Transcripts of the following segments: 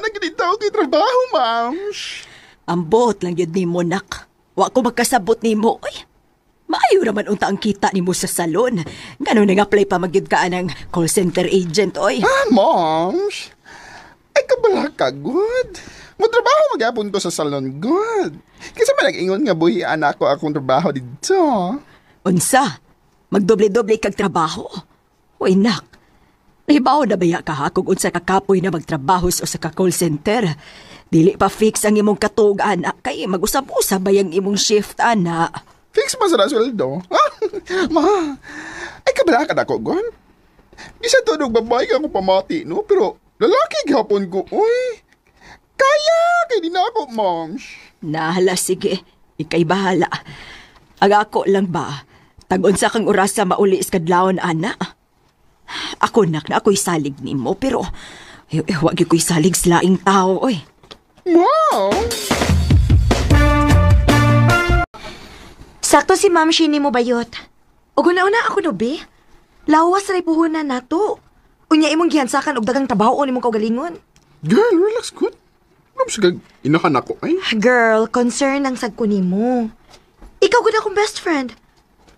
Na gid daw kay trabaho, ma'am. Ambot lang yun nimo, nak. Wa ko magkasabot nimo. Oy, maayo raman unta ang kita nimo sa salon. Ngano nag-apply pa magyud ka ng call center agent, oy. Ah, moms. Ay, kabala ka, good. Mo trabaho magyapon ko sa salon, good. Kasi man nag-ingon nga buhi anak ko akong trabaho dito. Unsa? Magdoble-doble kag trabaho. Uy, nak. Nahibaw na baya ka ha kung unsa ka kapoy na magtrabaho sa usa ka call center. Dili pa fix ang imong katug, anak. Kay mag-usab-usab ba yung imong shift, anak? Fix man sa sweldo. Ah, ma, ay kabala ka na ko, gon. Bisa to og babae ka akong pamati, no? Pero lalaki gihapon ko, uy. Kaya, kay di na ako, moms. Nahala, sige. Ika'y bahala. Ang ako lang ba? Tag-unsa kang orasa mauli sa kadlawon, ana? Ako, nak, na ako'y salig nimo, pero wag ko'y salig sa laing tao, oy. Mom! Sakto si Ma'am Shini mo bayot. Ug una-una ako no, be. Lawas ray puhunan nato. Unya imong gihansakan og dagang trabaho nimong kaugalingon. Girl, relax, good. Ano sa inahan ako, ay? Girl, concern ang sad ko nimo. Ikaw gud akong best friend.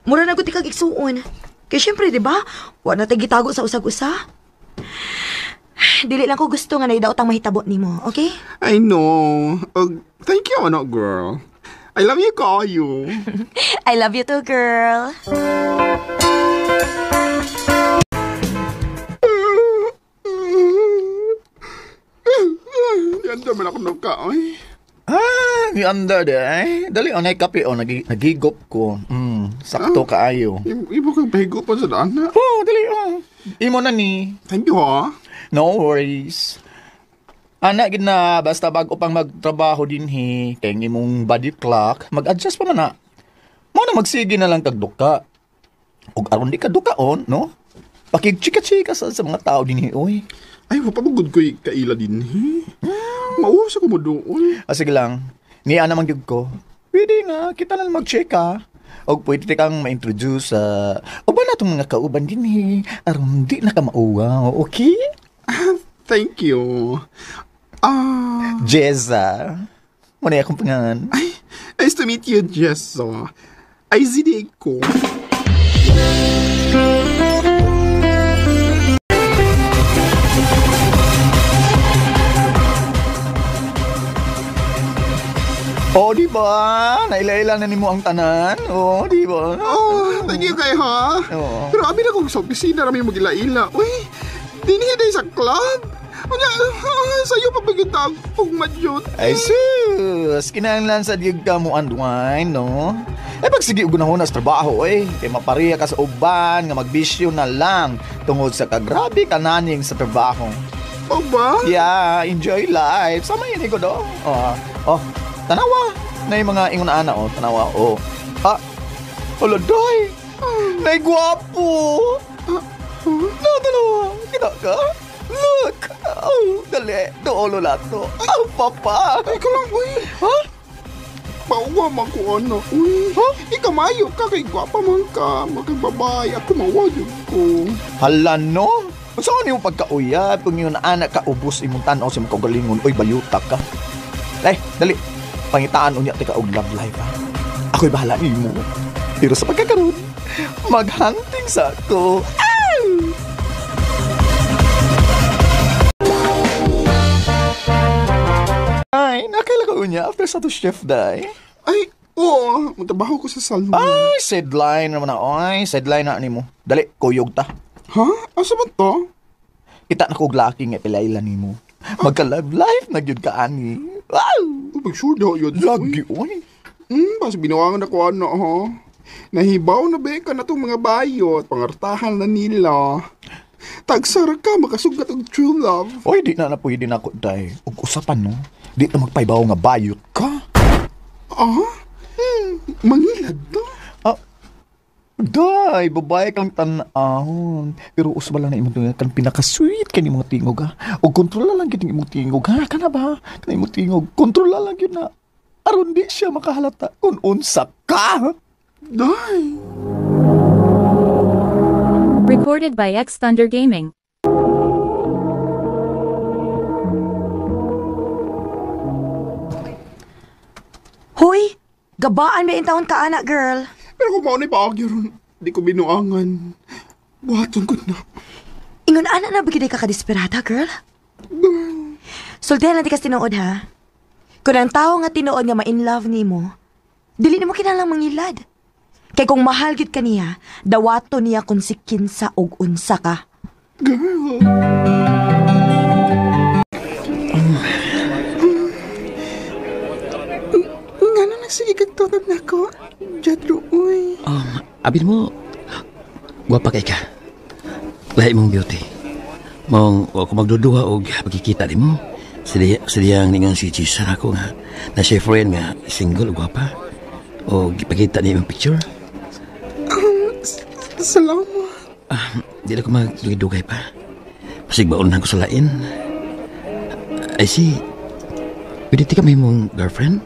Mura na gud ikag igsuon. Kay syempre, di ba? Wa na tay gitago sa usag-usa. Dili lang ko gusto nga naidaot ang mahitabo nimo, okay? I know. Thank you, ano, girl. I love you, kayo. I love you too, girl. Yan man ako nagka, ay. Ah, ni anda de eh. Dali anay kape oh, nagigop ko. Sakto kaayo. Ibo kang pahigupan sa daan na. Oh, dali oh. Imo na ni. Thank you, ha. No worries. Ana gid na basta bago pang magtrabaho dinhi, kay ang imong body clock, mag-adjust pa man na. Mo na magsige na lang kag duka. Ug aron di ka dukaon, no? Pakigchika-chika sa mga tao dinhi, oy. Ay, wa pa mo good ko'y kaila dinhi. Mausa ko mo doon. Ah, sige lang. Niya naman gyud ko. Pwede nga, kita na lang mag-check ha. Og pwede kang ma-introduce sa uban na itong mga kauban dinhi. Aron di na ka mauwaw, okay? Thank you. Ah, Jeza. Muna akong pangalan. Ay, nice to meet you, Jessa. Ay, zidi ko. Oh, di ba? Naila-ila na nimo ang tanan. Oh, di ba? Oh, thank you kay ha. Oo. Pero abi na kong sa opisina rami magila-ila. Uy, dinhi day sa club. Unya, sa'yo pa ba ang ugmadyot? Ay sus, kinahanglan sa diyag ka mo unwind, no? Eh pag sige og gunahon sa trabaho, eh, kay mapareha ka sa uban nga magbisyo na lang tungod sa kagrabe kananing sa trabaho. O ba? Yeah, enjoy life. Sama yun ko do. Oh, oh, tanawa. Na yung mga ingon ana, oh, tanawa, oh. Ah, hala, day. Nay gwapo. No, tanawa. Kita ka? Look. Oh, dali. Doolo lato. Oh, papa. Ay, ka lang, uy. Ha? Pauwa man ko, ano. Uy, Ha? ikaw mayo ka, kay gwapa man ka. Magkagbabay, ako mawagyo ko. Hala, no? Saan yung pagkauyab kung yun anak ka ubos imong tan-aw sa imong kaugalingon, oy, bayuta ka. Ay, dali. Pangitaan unya tika og love life, ha? Ako'y bahala nimo. Pero sa pagkakaroon, maghunting sa ako. Ay, nakaila ka unya after sa to shift, day. Ay, oo, magtrabaho ko sa salon. Ay, sideline naman na. Ay, sideline na nimo. Dali, kuyog ta. Ha? Asa man to? Kita na kog laki nga pilayla nimo. Magka love life na gyud ka ani. Wow! Uy, sure daw yun. Lagi oy. Basta binawangan ako ano, ha? Nahibaw na ba ka na itong mga bayot, pangartahan na nila. Tagsara ka, makasugat og true love. Oy, di na na pwede na ako day. Ug usapan no. Di na magpaybaw nga bayot ka. Ah? Mangilad to. Ah, day, babae kang tan-awon. Pero usba lang na imong tingog kan pinaka-sweet kani imong tingog ha. Ug kontrola lang gyud imong tingog ha. Kana ba? Kana imong tingog, kontrola lang gyud na. Aron di siya makahalata kung unsa ka. Day. Recorded by X Thunder Gaming. Hoy, gabaan ba yung taon ka, anak, girl? Pero kung maunay paagyo ron, di ko binuangan. Buhaton ko na. Ingon anak na ba ka kadesperada, girl? Sultihan lang di kas tinuod, ha? Kung ang tao nga tinuod nga ma-in love nimo, dili nimo kinahanglang mangilad. Kay kung mahal gid ka niya, dawato niya kung si kinsa og unsa ka. Girl. Nga na nagsige kag tutod na ko, Jetro, uy. Abin mo, gwapa kay ka. Lahi mong beauty. Mong, wa ko magduduha og pagkikita ni mo. Siliyang ningan si Cesar ako nga. Na siya friend nga, single, gwapa. O gipakita niya yung picture. Salamat. Di na ko magdugay-dugay pa. Pasig baon na ko sa lain. I see, pwede ti ka may mong girlfriend?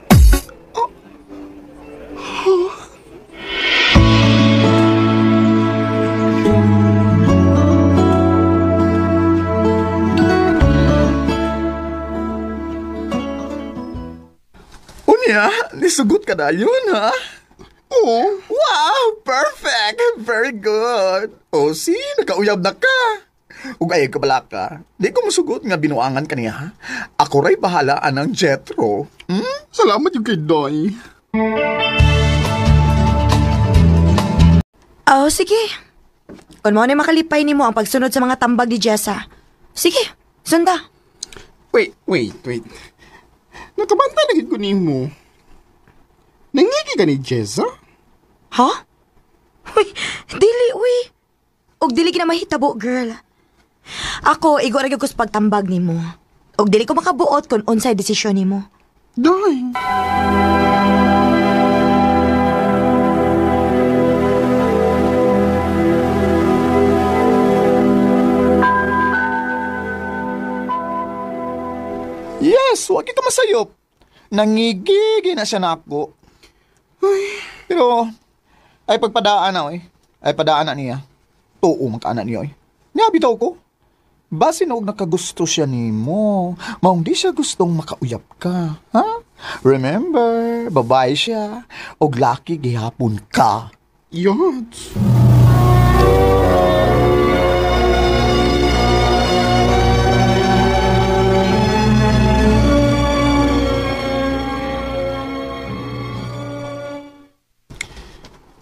Unya, nisugot ka na yun, ha? Oo. Wow! Perfect! Very good! O, see, nakauyab na ka. Ug ay kabala ka. Di ko musugot nga binuangan ka niya, ha? Ako ray bahala anang Jetro. Hmm? Salamat yung kay Doy. Oh, sige. Kung mo na makalipay nimo ang pagsunod sa mga tambag ni Jessa. Sige, sunda. Wait. Nakabantay na gid ko nimo. Nangigi ka ni Jessa? Ha? Uy, dili, uy. Og dili gina mahitabo, girl. Ako, igo ra gyud ko sa pagtambag nimo. Og dili ko makabuot kung unsay desisyon nimo. Doy. Yes, wag kita masayop. Nangigigi na siya na ako. Ay, pero, ay pagpadaan na, oy. Ay padaan na niya. Tuo magkaana niya, oy. Niya, bitaw ko. Basin og nakagusto siya nimo. Maong di siya gustong makauyap ka. Ha? Remember, babae siya. Og laki gihapon ka. Yads.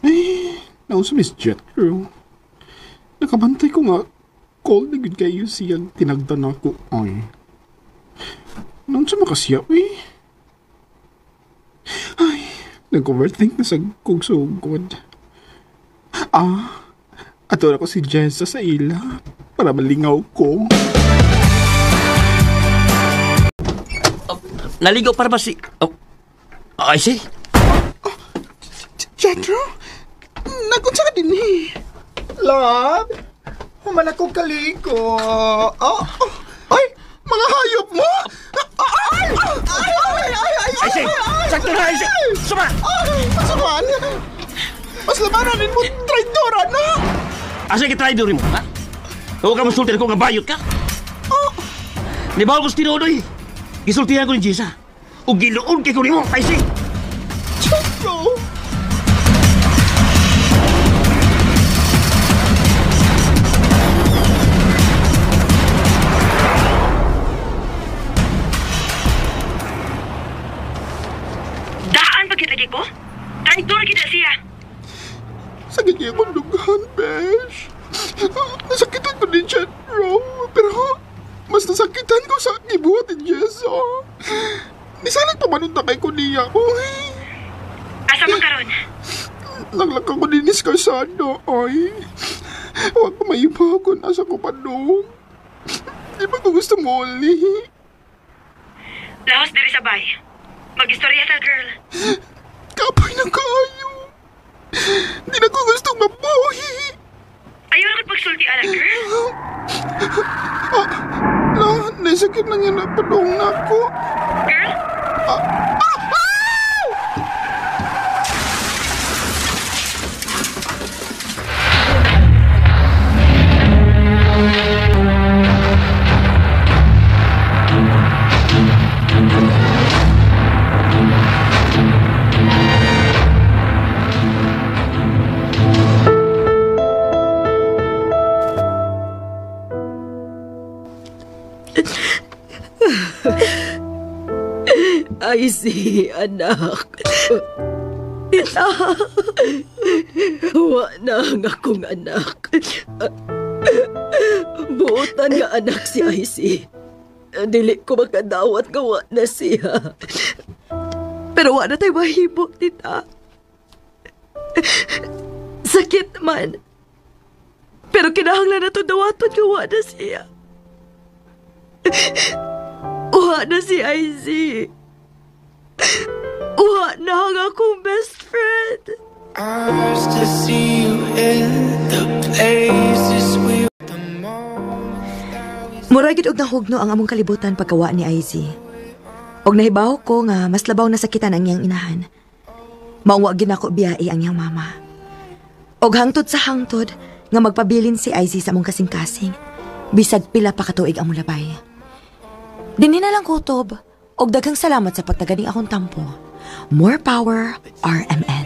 Eh, nausa Miss Jetro. Nakabantay ko nga, call na gud kayo siyang tinagdan ako. Ay. Naunsa makasiya, eh. Ay, nag-overthink na sa kong sugod. Ah, ato na ko si Jessa sa ila para malingaw ko. Naligaw para ba si... Oh, I see. Jetro, nagunsa ka din eh. Love, human ako kaliko. Oh, oh, ay, Mga hayop mo! Ay! Ay! Ay! Ay! Ay! I see! Sakto na, I see! Suma! Ay! Masuman! Mas labanan din mo, traidora na! Asa ka traidor mo, ha? Huwag ka masulti ko nga bayot ka. Oh! Nibawal ko sa tinuod, oy. Gisultihan ko ni Jessa. O giluon kay ko nimo, I see! Jetro! Daan pagkit lagi ko? Traidor kita siya. Sakit niya akong dughan, besh. Nasakitan ko ni Jetro, pero mas nasakitan ko sa gibuhat ni Jessa. Nisalag pa manunta kay ko niya. Uy, Asa man karon? naglak ako din ni Scarsado, ay. Huwag ko maiba kung nasa ko pa doon. Di ba ko gusto mo uli? Lahos diri sa bay. Mag-istorya ta, girl. Kapoy na kayo. Di na ko gustong mabuhi. Ayaw na pagsulti, anak, girl. Ah, la, nasakit na niya na padong na ako. Girl? Ay, si anak. Tita. Wa na ang akong anak. Buotan nga anak si IC. Dili ko makadawat nga wa na siya. Pero wa na tayo mahimo, tita. Sakit man. Pero kinahanglan na to dawaton nga wa na siya. Wa na si IC. Wa na ang akong best friend. Eyes to see you in the places we the moments Mura gid og nahugno ang among kalibutan pagkawa ni IZ. Og nahibaw ko nga mas labaw na sakitan ang iyang inahan. Maong wa gid nako biyai ang iyang mama. Og hangtod sa hangtod nga magpabilin si IZ sa among kasing-kasing. Bisag pila pa katuig ang mulabay. Dinhi na lang kutob. Og daghang salamat sa pagtaganing akong tampo. More power, RMN.